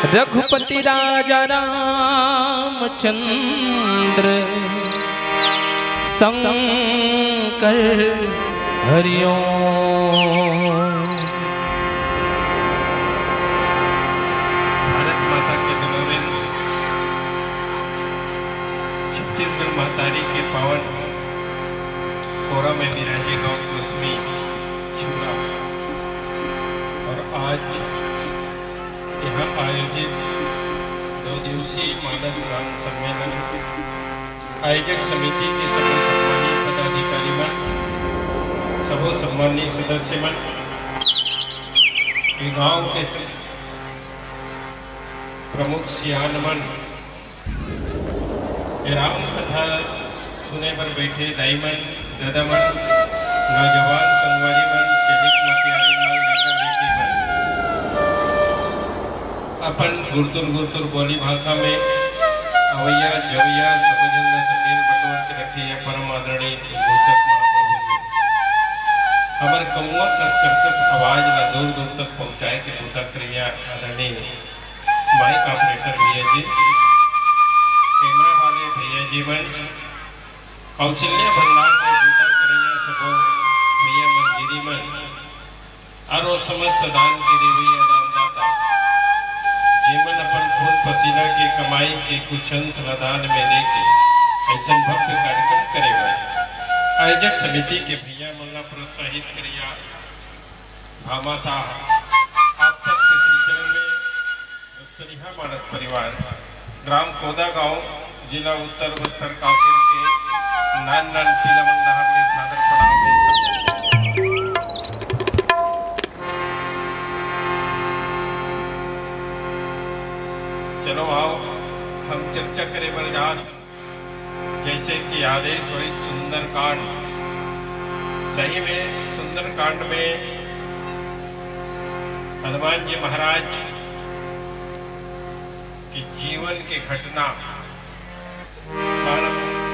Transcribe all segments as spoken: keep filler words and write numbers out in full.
रघुपति राजा रामचंद्र शंकर हरिओ। भारत माता के दुलारिन, छत्तीसगढ़ महतारी के पावन कोरा में बिराजे गांव कुसमी छुरा। और आज यहाँ आयोजित दो दिवसीय मानस गान सम्मेलन आयोजक समिति के सबो सम्मानीय पदाधिकारी मन, सबो सम्मानीय सदस्य मन, ये गांव के सब प्रमुख सियान मन, ये राम कथा सुने बर बैठे दाई मन, ददा मन, नौजवान संगवारी मन, चलिक मतियारी मन, लइका लइकी मन, अपन गुरतुर गुरतुर बोली भाखा में अवैया जवैया सब झन ल सकेल बटोर के रखे ये परम आदरणीय घोषक महाप्रभु जी। हमर कौआ कस कर्कश आवाज ला दूर दूर तक पहुंचाए के बूता करिया आदरणीय माइक ऑपरेटर भैया जी, कैमरा वाले भैया जी मन, कौशल्या भंडार में बूता करइया सबो भैया मन, दीदी मन, और वो समस्त दान के देवैया दानदाता, जेमन अपन खून पसीना के कमाई के कुछ अंश ला दान में देके ऐसन भव्य कार्यक्रम करे बर आयोजक समिति के भैया मन ला प्रोत्साहित करिया। भामाशाह, आप सबके श्री चरण में मुस्तरिहा मानस परिवार, ग्राम कोदा गांव, जिला उत्तर बस्तर कांकेर के नान नान पीला मन डहार ले सादर प्रणाम हे, सादर। चलो आओ, हम चर्चा करे बर जात जैसे कि आदेश होइस सुंदरकांड। सही में सुंदरकांड में हनुमान जी महाराज के जीवन के घटना,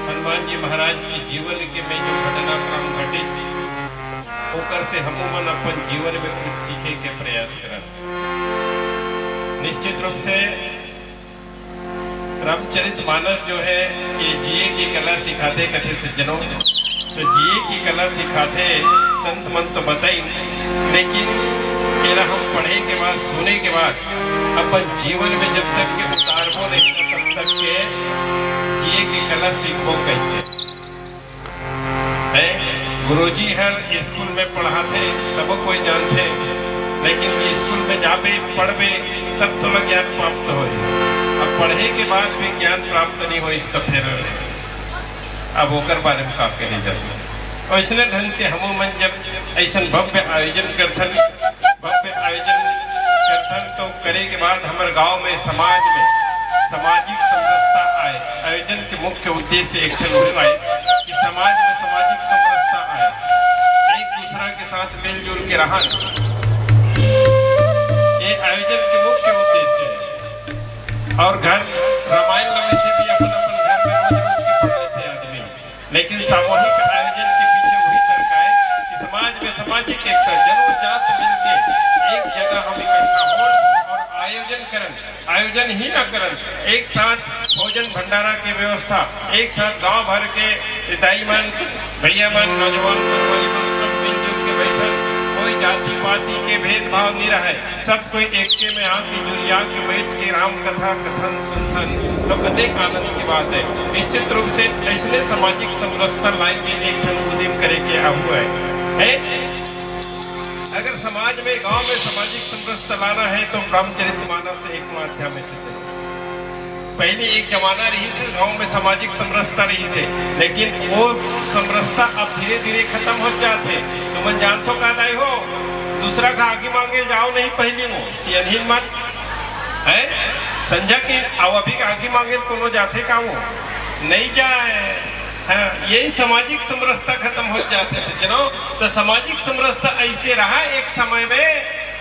हनुमान जी महाराज के जीवन के में जो घटनाक्रम घटिस, ओकर से हमू मन अपन जीवन में कुछ सीखे के प्रयास करन। निश्चित रूप से रामचरित मानस जो है, ये जिए की कला सिखाथे कथे सज्जनों। तो जिए की कला सिखाथे, संत मन तो बताइन, लेकिन एला हम पढ़े के बाद, सुने के बाद अपन जीवन में जब तक के उतारबो नहीं ना, तब तक के जिए की कला सीखबो कैसे? है, गुरुजी हर स्कूल में पढ़ाथे, सबो कोई जानथे, लेकिन स्कूल में जाबे, पढ़बे, तब तोला ज्ञान प्राप्त होही। अब पढ़े के बाद भी ज्ञान प्राप्त नहीं होइस, त फिर अब ओकर बारे में का कहे जा सकत? वैसने ढंग से हमू मन जब ऐसन भव्य आयोजन करथन, भव्य आयोजन करथन तो करे के बाद हमर गांव में, समाज में सामाजिक समरसता आए। आयोजन के मुख्य उद्देश्य एक ठन उहे आए कि समाज में सामाजिक समरसता आए, एक दूसरा के साथ मिलजुल के रहन। ये आयोजन के मुख्य उद्देश्य है। और घर रामायण में वैसे भी अपन अपन घर में रोज रोज के पढ़ लेथे आदमी, लेकिन सामूहिक आयोजन के पीछे वही तर्क आए कि समाज में सामाजिक एकता, जनो जात मिलके एक जगह हम इकट्ठा होन और आयोजन करन, आयोजन ही ना करन, एक साथ भोजन भंडारा के व्यवस्था, एक साथ गांव भर के दाई मन, भैया मन, नौजवान संगवारी मन सब मिलजुल के बैठन, कोई जाति पाति के भेदभाव नहीं रहे। सब कोई एके में आके जुरिया के बैठ के राम कथा कथन सुनथन, तो कतेक आनंद की बात है। निश्चित रूप से ऐसने सामाजिक समरसता लाए के एक ठन उद्यम करे के आहू है, है? अगर समाज में, गांव में सामाजिक समरसता लाना है तो रामचरित मानस एक माध्यम है। पहले एक जमाना रहिस हे, गांव में सामाजिक समरसता रहिस हे, लेकिन वो समरसता अब धीरे धीरे खत्म हो जात हे। तुमन जानथो का दाई हो, दूसरा का आगी मांगे जाओ नहीं पहली वो सियनहीन मन, है? संझा के, अब अभी का आगी मांगे कोनो जाथे का वो? नहीं जाए। हाँ, यही सामाजिक समरसता खत्म हो जाथे सज्जनों। तो सामाजिक समरसता ऐसे रहा एक समय में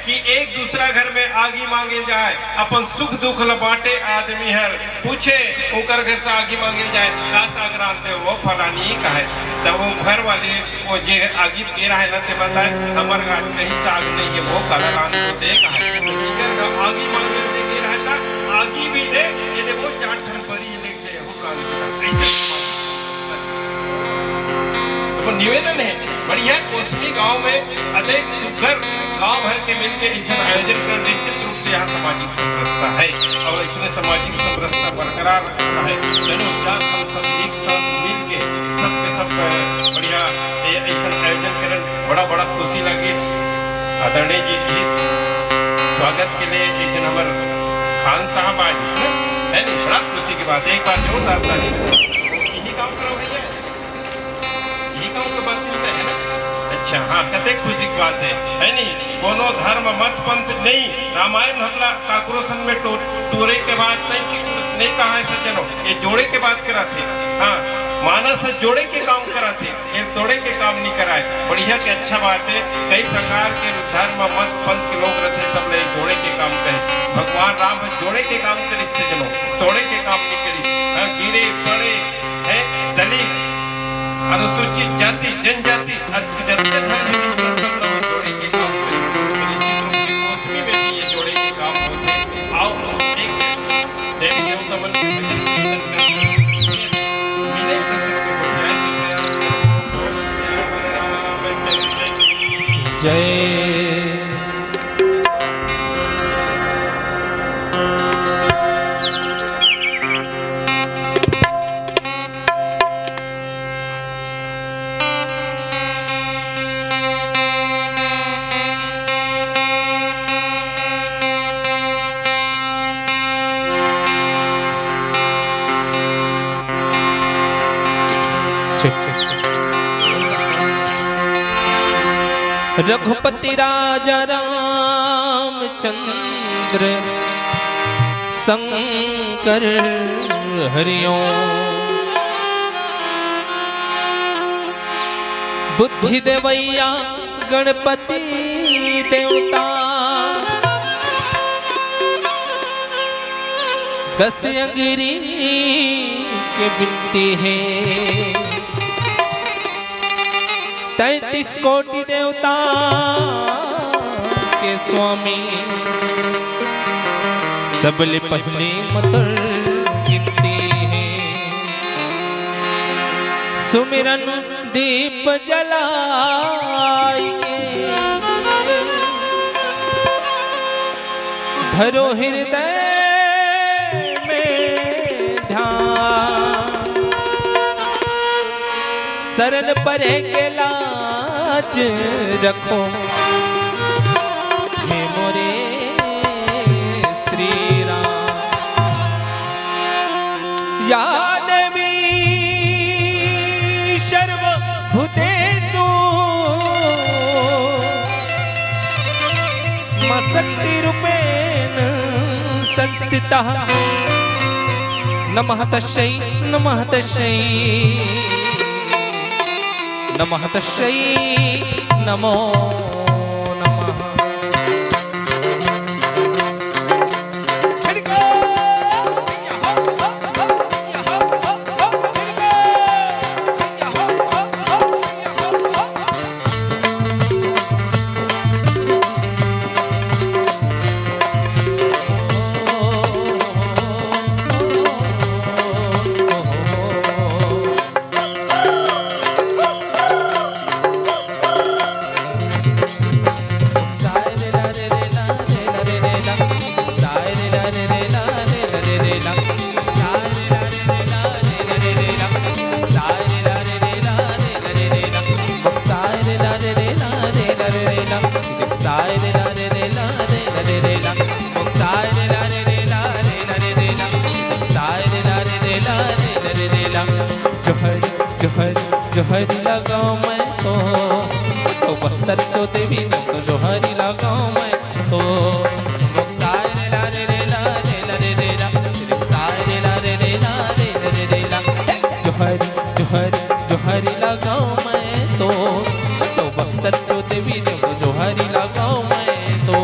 कि एक दूसरा घर में आगी मांगे जाए, अपन सुख दुख ल बांटे आदमी हर, पूछे ओकर घर से आगी मांगे जाए, "का साग रांधे हो फलानी?" कहे, तब वो घर वाले वो जे आगी गे रहे ना ते बताए, "हमर गाछ कहीं साग नहीं है, वो काला रांध को दे," कहे। तो जेकर घर आगी मांगे दे गे रहे ना, निवेदन हे, बढ़िया कोसमी गांव में अतेक सुघर गांव भर के मिलके अइसन आयोजन कर, निश्चित रूप से यहाँ सामाजिक समरसता हे अउ अइसने सामाजिक समरसता बरकरार रखना हे। जनो जात हम सब एक साथ मिलके सबके सब बढ़िया ए-, अइसन आयोजन करन, बड़ा बड़ा खुशी लगिस। आदरणीय जी इस स्वागत के लिए एक जन हमर खान साहब आए हे, हे नहीं, बड़ा खुशी की बात हे। एक बार जोरदार ताली। यही काम करो भैया। यही काम के बात चलता है ना। अच्छा, हाँ, कते खुशी की बात हे, हे नहीं? कोनो धर्म मत पंथ नहीं, रामायण हमला काकरो संग में टो-, टोरे के बात नहीं कि, नहीं कहा हे सज्जनों, ये जोड़े के बात करत हे। हाँ, मानस जोड़े के काम करत हे, ये तोड़े के काम नहीं कराए। बढ़िया के अच्छा बात हे, कई प्रकार के धर्म मत पंथ के लोग रहते, सब ले जोड़े के काम करे। भगवान राम जोड़े के काम करिस सज्जनों, तोड़े के काम नहीं करिस। हाँ, गिरे पड़े हे दलित, अनुसूचित जाति, जनजाति, अत-, जतने धर्म हे, सब लोग जोड़े के काम करिस। निश्चित रूप से कोसमी में भी ये जोड़े के काम होथे। आओ, एक देवी देवता मन के भजन कीर्तन करके मिले प्रसंग में पहुंचाए के प्रयास करो। श्याम रामचंद्र की जय। रघुपति राजा रामचंद्र शंकर हरिओम। बुद्धि देवैया गणपति देवता, दस अंगिरी के बिनती हे। तैंतीस कोटि देवता के स्वामी, सबले पहिले मोर गिनती हे। सुमिरन दीप जलाय के, धरो हृदय में ध्यान। शरण परे के लाज रखो, हे मोरे श्री राम। या देवी सर्वभूतेषु मम शक्तिरूपेण संस्थितः। नमः तस्यै, नमः तस्यै, नमः तस्यै, नमो नमः। जोहरी, जोहरी, जोहरी लगाओ मैं तो, तो बस्तर चो देवी तो जोहरी लगाओ मैं तो। जोहरी, जोहरी, जोहरी लगाओ मैं तो, तो बस्तर चो देवी तो जोहरी लगाओ मैं तो।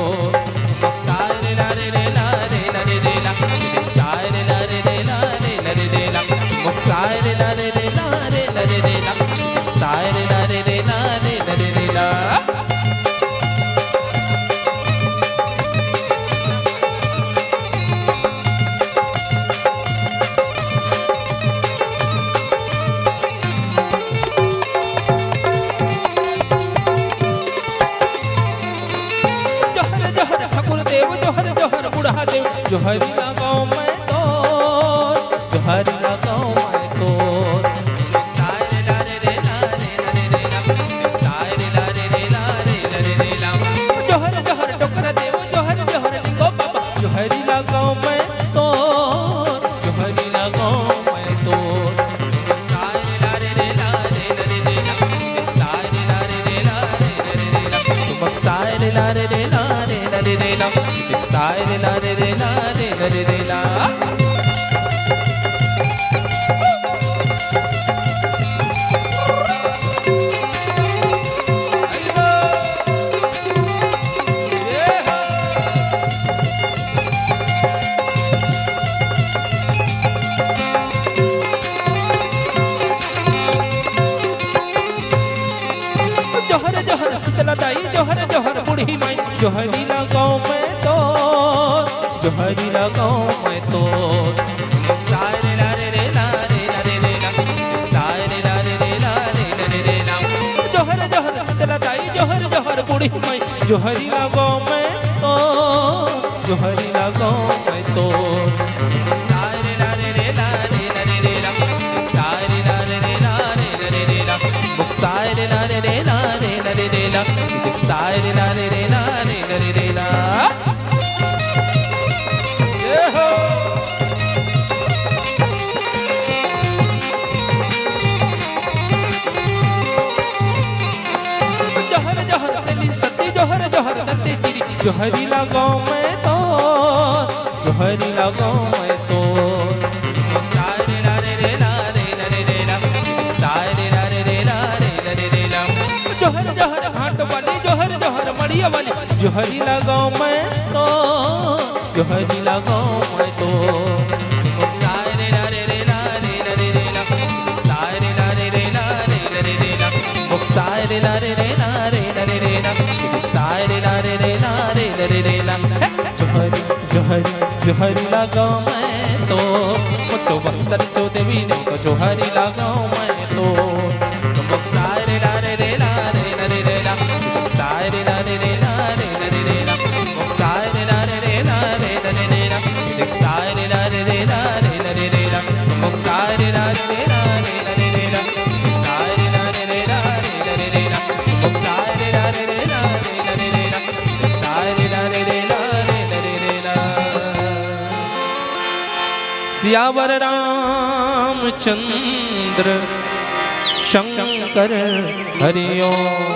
जोहरी लगाओ मैं तोर, जोहरी लगाओ मैं तोर। सारे ला रे रे ला रे ला रे रे ला। सारे ला रे रे ला रे ला रे रे ला। जोहर जोहर डोकरा देव, जोहर जोहर लिंगो बाबा। जोहरी लगाओ मैं तोर, जोहरी लगाओ मैं तोर। सारे ला रे रे ला रे ला रे रे ला। सारे ला रे रे ला रे ला रे रे ला। तुमक सारे ला रे रे ला रे ला रे रे ला। सारे ला रे रे ला रे ला रे रे ला। जोहर जोहर शीतला दाई, जोहर जोहर बूढ़ी माई, जोहरी लगाओ मैं तोर, जोहरी लगाओ मैं तोर। सारे ला रे रे ला रे ला रे रे ला। सारे ला रे रे ला रे ला रे रे ला। जोहर जोहर शीतला दाई, जोहर जोहर बूढ़ी माई, जोहरी लगाओ मैं तोर, जोहरी लगाओ मैं तोर। सारे ला रे रे ला रे ला रे रे ला। सारे ला रे रे ला रे ला रे रे ला। मुख सारे ला रे रे ला रे ला रे रे ला। सारे ला रे रे ला रे ला रे रे ला। ए हो। जोहर जोहर तेली सती, जोहर जोहर दत्ते श्री, जोहरी लगाओ मैं तोर, जोहरी लगाओ मैं तोर। सारे ला रे रे ला रे ला रे रे ला। सारे ला रे रे ला रे ला रे रे ला। जोहर जोहर हाट वाली, जोहर जोहर मड़िया वाली, जोहरी लगाओ मैं तोर, जोहरी लगाओ मैं तोर। सारे ला रे रे ला रे ला रे रे ला। सारे ला रे रे ला रे ला रे रे ला। सारे ला रे रे ला रे ला रे रे ला। सारे ला रे रे ला रे ला रे रे ला। जोहरी, जोहरी, जोहरी लगाओ मैं तोर। मुझको बस्तर चो देवी ने को जोहरी लगाओ मैं तोर। सारे ला रे रे ला रे ला रे रे ला। सारे ला रे रे ला रे ला रे रे ला। सारे ला रे रे ला रे ला रे रे ला। सारे ला रे रे ला रे ला रे रे ला। सारे ला रे रे ला रे ला रे रे ला। सारे ला रे रे ला रे ला रे रे ला। सारे ला रे रे ला रे ला रे रे ला। सारे ला रे रे ला रे ला रे रे ला। सियावर रामचंद्र शंकर हरिओम।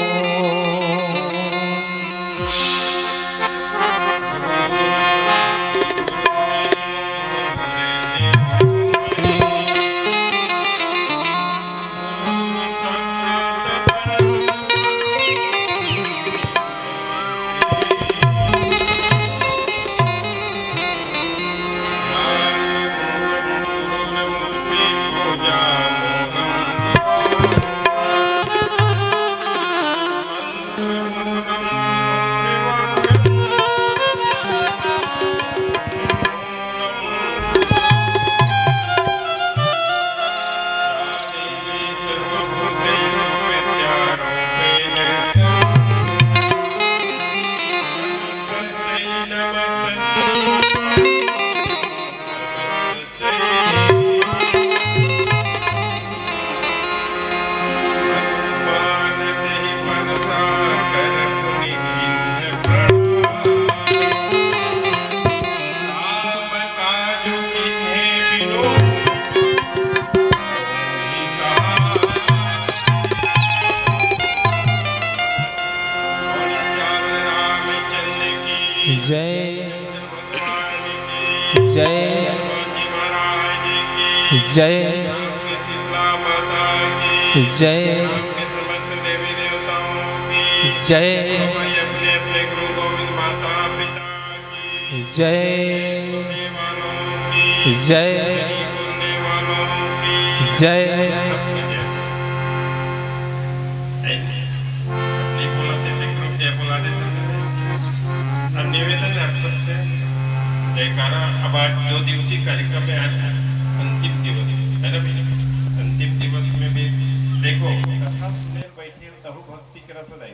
जय। जय। जय। जय। जय। जय। जय। जय। नहीं बोला थे, देख लो क्या बोला देते थे। अब निवेदन है आप सबसे, जयकारा। अब आज दो दिवसीय कार्यक्रम है, आज अंतिम दिवस है ना भैया? अंतिम दिवस में भी देखो, कथा सुने बैठे हो, तहु भक्ति करत हो जाए।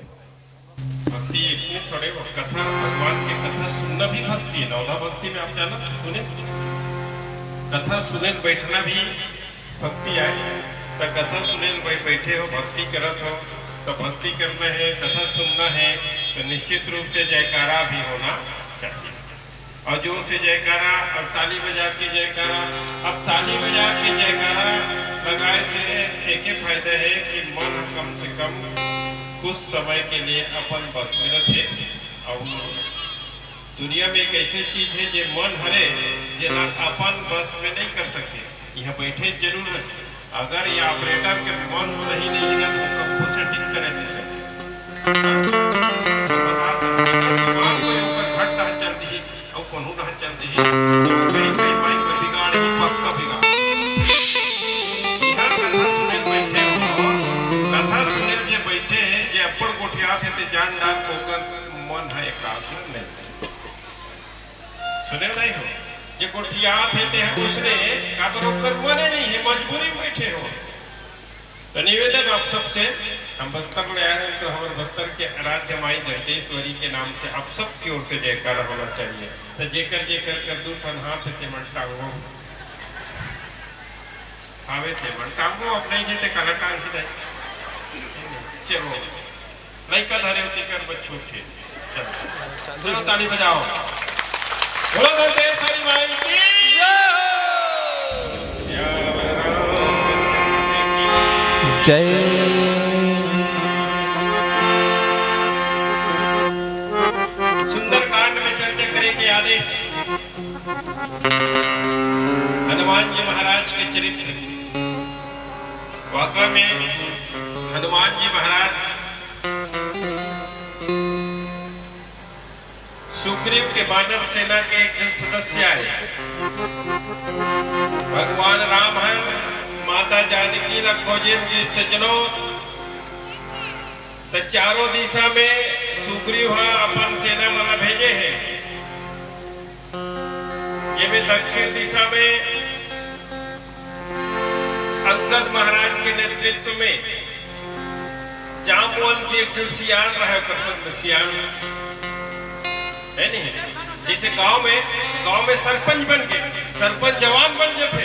भक्ति इसमें थोड़े वो कथा, भगवान के कथा सुनना भी भक्ति है। नवधा भक्ति में आप जाना, सुने, कथा सुने बैठना भी भक्ति आय। त कथा सुने बै-, बैठे हो, भक्ति करत हो, त भक्ति करना है, कथा सुनना है, तो निश्चित रूप से जयकारा भी होना चाहिए। और जोर से जयकारा और ताली बजा के जयकारा। अब ताली बजा के जयकारा लगाए से एक ही फायदा है कि मन कम से कम कुछ समय के लिए अपन बस में रथे। और दुनिया में एक ऐसे चीज है जे मन हरे, जेला अपन बस में नहीं कर सके। यहाँ बैठे जरूर रहे, अगर ये ऑपरेटर के मन सही नहीं है तो कब्बो सेटिंग करे नहीं सके। बता दो, अगर दिमाग में ओकर घट रहा चल दिही, अउ कोनो रहा चल दिही, तो कहीं कहीं माइक में बिगाड़ ही, पक्का बिगाड़। यहाँ कथा सुने बैठे हो, कथा सुने जे बैठे हैं, जे अब्बड़ गोठियात है, ते जान डार ओकर मन है एकाग्र नहीं। सुने नहीं हो, जे गोठियात है, ते है उसने काबर ओकर मने नहीं है, मजबूरी में बैठे हो। तो निवेदन आप सबसे, हम बस्तर ले आए हैं, तो हमारे बस्तर के आराध्य माई दंतेश्वरी के नाम से आप सबकी ओर से जयकारा होना चाहिए। तो जेकर जेकर कर दू ठन हाथ ते मन टांगो, हावे ते मन टांगो, अब नहीं है ते काला टांग की दाई। चलो, लइका धरे होती कर बच्चों के। चलो, चलो ताली बजाओ। बोलो दंतेश्वरी माई की। जय। सुंदरकांड में चर्चा करे के आदेश। हनुमान जी महाराज के चरित्र। वाकई में हनुमान जी महाराज सुग्रीव के बानर सेना के एक जन सदस्य आए। भगवान राम है, माता जानकी ला खोजे जी सज्जनों, त चारों दिशा में सुग्रीव ह अपन सेना मन ला भेजे हे, जेमे दक्षिण दिशा में अंगद महाराज के नेतृत्व में जामवंत जी एक जन सियान रहे, ओकर संग में सियान है नहीं। जैसे गांव में, गांव में सरपंच बन के, सरपंच जवान बन जाते,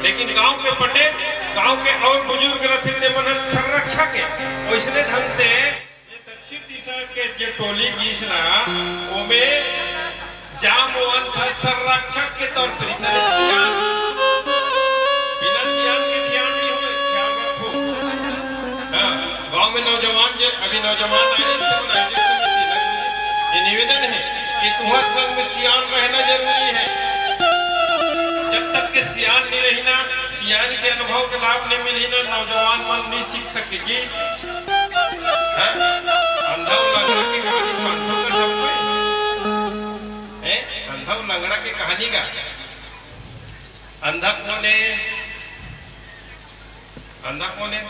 लेकिन गांव के पटेल, गांव के और बुजुर्ग रहते, ते मन संरक्षा के, वैसने ढंग से ये दक्षिण दिशा के जो टोली गीस ना, ओमे जामवंत ह संरक्षक के तौर पर, इसने सियान, बिना सियान के ध्यान नहीं होए, ख्याल रखो। हाँ, गांव में नौजवान जे, अभी नौजवान आए हैं, तो उन्हें आइडिया समझ लेना चाहिए। ये निवेदन है कि तुम्हारे संग में सियान रहना जरूरी है। जब तक के सियान नहीं रही ना, सियान के अनुभव के लाभ नहीं मिली ना, नौजवान मन नहीं सीख सके जी। हैं? अंधा अउ लंगड़ा के कहानी सुनथो का सब कोई? हैं? अंधा अउ लंगड़ा के कहानी का? अंधा कोन है? अंधा कोन है?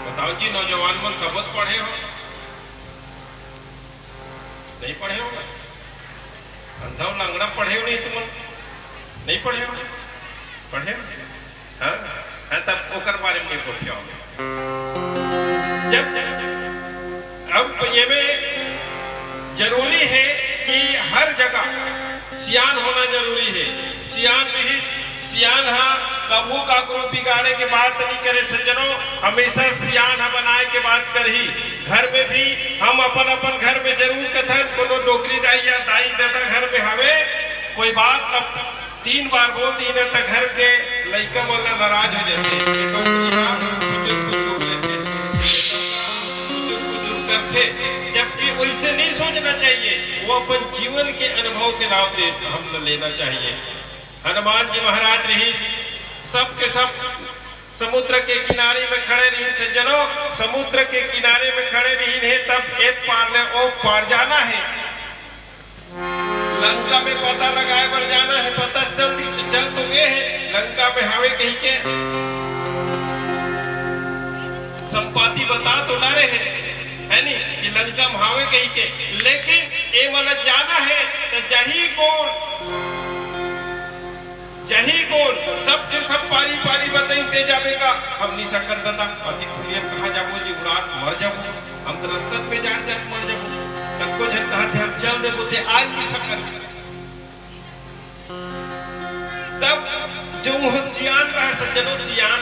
बताओ जी, नौजवान मन सबो पढ़े हो? नहीं पढ़े हो? अंधा अउ लंगड़ा पढ़े हो नहीं तुमन? नहीं पढ़े हो? पढ़े हो? हाँ? हाँ, तब ओकर बारे में नहीं पूछो। जब, अब ये में जरूरी है कि हर जगह सियान होना जरूरी है। सियान नहीं, सियान हा कभू काकरो बिगाड़े के बात नहीं करे सज्जनों, हमेशा सियान हा बनाए के बात करही। घर में भी हम अपन अपन घर में जरूर कथन, कोनो डोकरी दाई या दाई ददा घर में हवे, कोई बात तब तीन बार बोल दी ना, त घर के लइका मन ला नाराज हो जाथे। ये डोकरी हा कुचुर कुचुर लेथे, कुचुर कुचुर करथे, जबकि वैसे नहीं सोचना चाहिए। वो अपन जीवन के अनुभव के लाभ दे, हम ला लेना चाहिए। हनुमान जी महाराज रहिस, सब के सब समुद्र के किनारे में खड़े रहिन। सज्जनों, समुद्र के किनारे में खड़े रहिन हे, तब एक पार ले ओ पार जाना है। लंका में पता लगाए बर जाना है, पता चल, चल तो गए है लंका में हावे कही के, संपाती बता तो डारे है, है नी, कि लंका में हावे कही के, लेकिन ए मन जाना है तो जही कोन, जही कोन, सबके सब पारी पारी बताई ते जाबे का, हम नहीं सकन दादा, अति कुरियर कहाँ जाबो जी, उड़ात मर जाबो। हम तो रस्ता में जात जात मर जाबो। कतको झन कहत हे, "हम चल देबो, ते आ नहीं सकत।" तब जो वो सियान रहे, सज्जनों, सियान,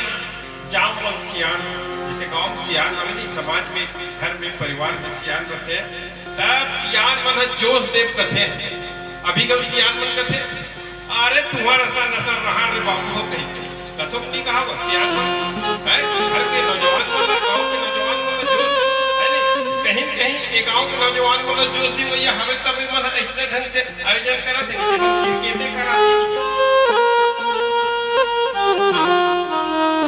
जाम मन सियान, जैसे गांव में सियान हवे नहीं, समाज में, घर में, परिवार में सियान रहते हैं, तब सियान मन ह जोश देव कथे। अभी कल सियान मन कथे, "अरे तुम्हारा सा नसा रहा रे बाबू हो," कही कथों की कहावत, सियान मन, है, घर के नौजवान मन ला, गांव के नौजवान मन ला जोश, है नहीं? कहीं न कहीं ये गांव के नौजवान मन ला जोश दी भैया हवे, तब ये मन ऐसे ढंग से आयोजन करत हे, केवल क्रिकेटे कराथे।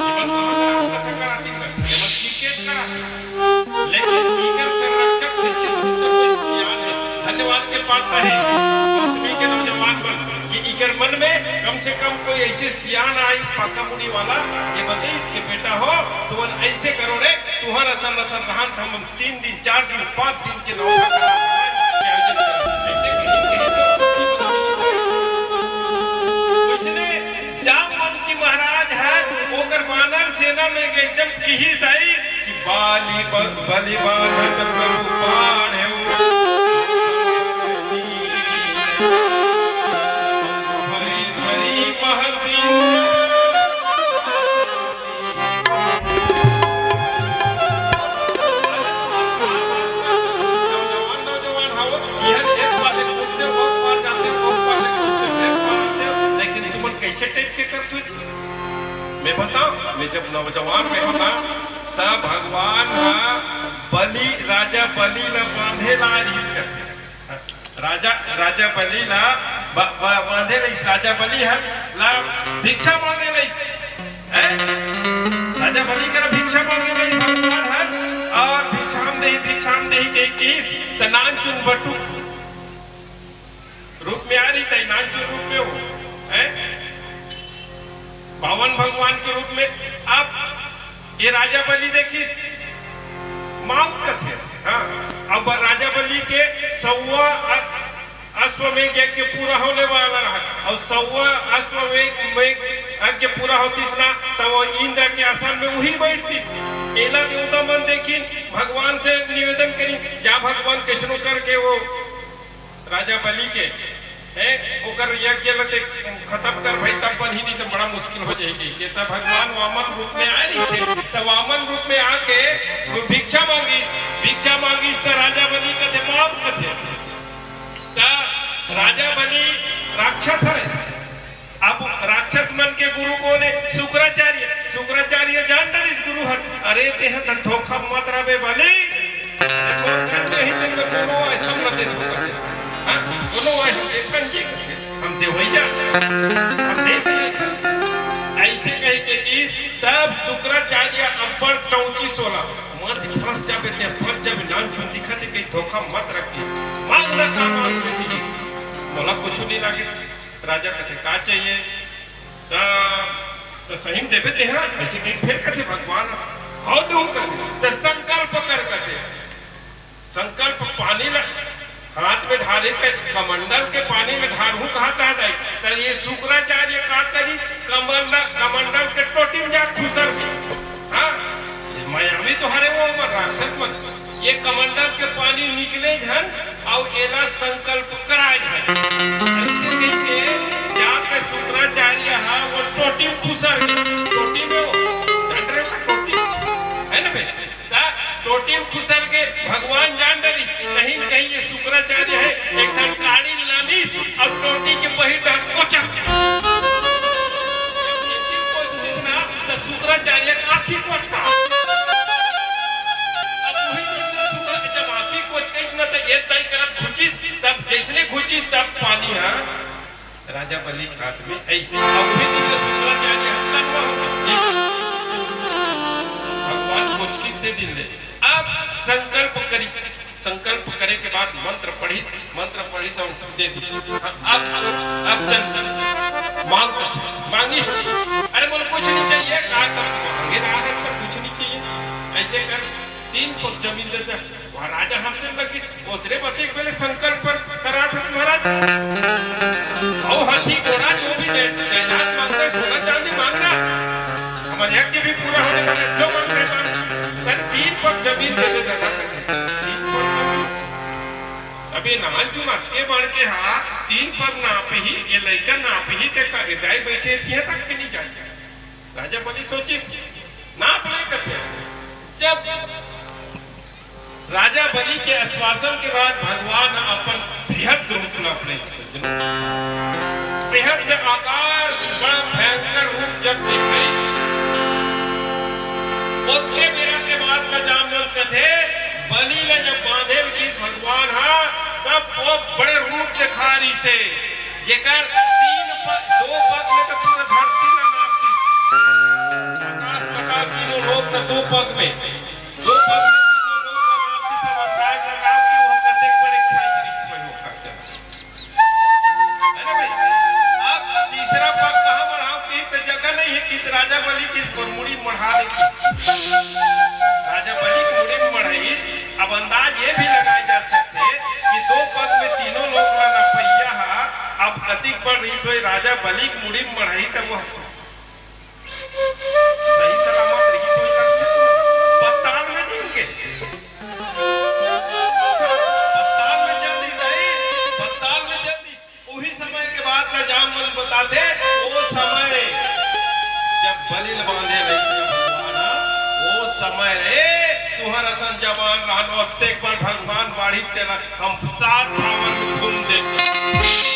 केवल कहाँ कराथे, कहाँ कराथे, केवल क्रिकेट कराथे। लेकिन इकर संरक्षक निश्चित रूप से कोई सियान हे। धन्यवाद के पात्र हे। मौसमी के नौजवान मन कि इकर मन में कम से कम कोई ऐसे सियान आइस, पाका मुड़ी वाला, जे बतइस के बेटा हो, तुमन ऐसे करो रे, तुहर असन असन रहन, हम तीन दिन, चार दिन, पांच दिन के नौका करा महाराज के आयोजन करा। ऐसे कहीं, कहीं तो वैसने जामवंती महाराज ह ओकर वानर सेना में एकदम किहिस दाई कि बाली ब-, बलि बांधत प्रभु पाढ़ेउ। धरी धरी महती नौजवान, नौजवान हवो, इहर एक पार ले कूदते, ओ पार जाते, ओ पार ले कूदते, एक पार आते, लेकिन तुमन कैसे टाइप के करत हो? मैं बताऊं, मैं जब नौजवान रहे ना, तब भगवान हा बलि, राजा बलि ला बांधे ला रिहिस करथे। राजा, राजा बलि ला ब-, ब-, बांधे लइस, राजा बलि हर ला भिक्षा मांगे लइस, हैं? राजा बलि कर भिक्षा मांगे लइस भगवान हर, और भिक्षाम देहि, भिक्षाम देहि कहि किहिस, त नानचुन बटुक रूप में आ रही, तई नानचुन रूप में हो, हैं? बामन भगवान के रूप में। अब ये राजा बलि देखिस, माउत कथे, हाँ, अब राजा बलि के सौवा अ-, अश्वमेघ यज्ञ पूरा होने वाला रहा, और सौवा अश्वमेघ, मेघ यज्ञ पूरा होतिस ना, तब वो इंद्र के आसन में वही बैठतिस। एला देवता मन देखिन, भगवान से निवेदन करिन, जा भगवान, कैसनो करके वो राजा बलि के, हैं, ओकर यज्ञ ल ते खत्म कर भाई, तब बनही, नहीं तो बड़ा मुश्किल हो जाही के। त भगवान वामन रूप में आए रहिस, त वामन रूप में आके वो भिक्षा मांगिस, भिक्षा मांगिस त राजा बलि कथे, "माफ कथे।" त राजा बलि राक्षस हरे, अब राक्षस मन के गुरु कोन हे? शुक्राचार्य। शुक्राचार्य जान डरिस गुरु हर, "अरे तेह त धोखा मत रबे बलि, तोर घर में ही तेन में कोनो ऐसा न दे धोखा दे। हाँ, कोनो ऐसा देखन जी, हम देवैया, हम दे दिए।" ऐसे कह के कि तब शुक्राचार्य अब्बड़ टौची सोला, "मत फंस जाबे, ते फंस जाबे, नानचुन दिखत हे, कहीं धोखा मत रखिए, मांगना का मांग लेती, मोला कुछ नहीं लागे।" राजा कथे, "का चाहिए?" त, त सही में देबे तेहा, ऐसे कहीं फेर कथे भगवान, "हव देहूं," कथे, "त संकल्प कर," कथे। संकल्प पानी ल हाथ में ढारे के, कमंडल के पानी में ढारहूं कहा था दाई, त ये शुक्राचार्य का करी, कमंडल, कमंडल के टोटी में जा खुसर के। हाँ, मायावी तो हरे वो मन, राक्षस मन। ये कमंडल के पानी निकले झन, अउ एला संकल्प कराए झन। ऐसे कहिके जाके शुक्राचार्य हा वो टोटी में खुसर गे। टोटी में वो, डंडरे का टोटी, है ना बे? त टोटी में खुसर गे, भगवान जान डरिस, कहीं न कहीं ये शुक्राचार्य हे, एक ठन काड़ी लानिस, अउ टोटी के बहिर डाल कोचक। जब ये कोचकिस ना, त शुक्राचार्य के आँखी कोचका। अब वही दिन में शुक्र के जब आँखी कोचकिस ना, त ये तय करत घुचिस, तब जैसने घुचिस, तब पानी हा राजा बलि के हाथ में ऐसे। अब वही दिन में शुक्राचार्य हा कनवा हो गया। भगवान कोचकिस ते दिन ले। अब संकल्प करिस। संकल्प करे के बाद मंत्र पढ़िस, मंत्र पढ़िस अउ दे दिस। अब, अब चल, मांग कर, मांगिस। "अरे मोला कुछ नहीं चाहिए," कहा, "तब मांगे ना हस तो कुछ नहीं चाहिए, ऐसे कर, तीन पग जमीन दे दे।" वह राजा हंसे लगिस, "ओतरे बते एक बेले संकल्प पर करात हस महाराज, अउ हाथी घोड़ा जो भी जय-, जायदाद मांगना है, सोना चांदी मांगना, हमारे यज्ञ भी पूरा होने वाला है, जो मांगना है मांग, तन तीन पग जमीन दे दे दादा।" पे नान चुन अतके बड़ के हा, तीन पग नापही, ए लइका नापही, ते का ए दाई बइठे तिहे तक के नहीं जान। राजा बलि सोचिस, नाप ले कथे। जब राजा बलि के आश्वासन के बाद भगवान अपन बृहद रूप ला अपने सज्जनों, बृहद आकार, बड़ा भयंकर रूप जब देखाइस, ओतके बेरा के बाद का जामवंत कथे, बलि ला जब बांधे लगिस भगवान हा, तब वो बड़े रूप देखा रहिसे, जेकर तीन पग, दो पग में तो पूरा धरती ला नाप दिस। आकाश पाताल तीनों लोक ला दो पग में, दो पग में तीनों लोक ला नाप दिस। अब अंदाज लगाओ कि वो कतेक बड़े size रिहिस होही ओकर। है ना भाई? अब तीसरा पग कहाँ बढ़ाओ कि तो जगह नहीं है कि तो राजा बलि के मुड़ी मढ़ा दे कि। राजा बलि के मुड़ी में मढ़ाइस। अब अंदाज ये भी लगाए जा सकथे कि दो पग में तीनों लोक ला नपइया हा, अब कतिक बड़ रिहिस होही, राजा बलि के मुड़ी में मढ़ाही तब वो सही सलामत रिहिस होही तब पताल में चल गे। पताल में चल दिस, पताल में चल दिस। उही समय के बात ला जामवंत बताथे, ओ समय जब बलि ल बांधे रहिस भगवान ह, ओ समय रे तुंहर असन जवान रहन, ओतेक बड़ भगवान बाढ़िस तेला हम सात पावन में घूम देते।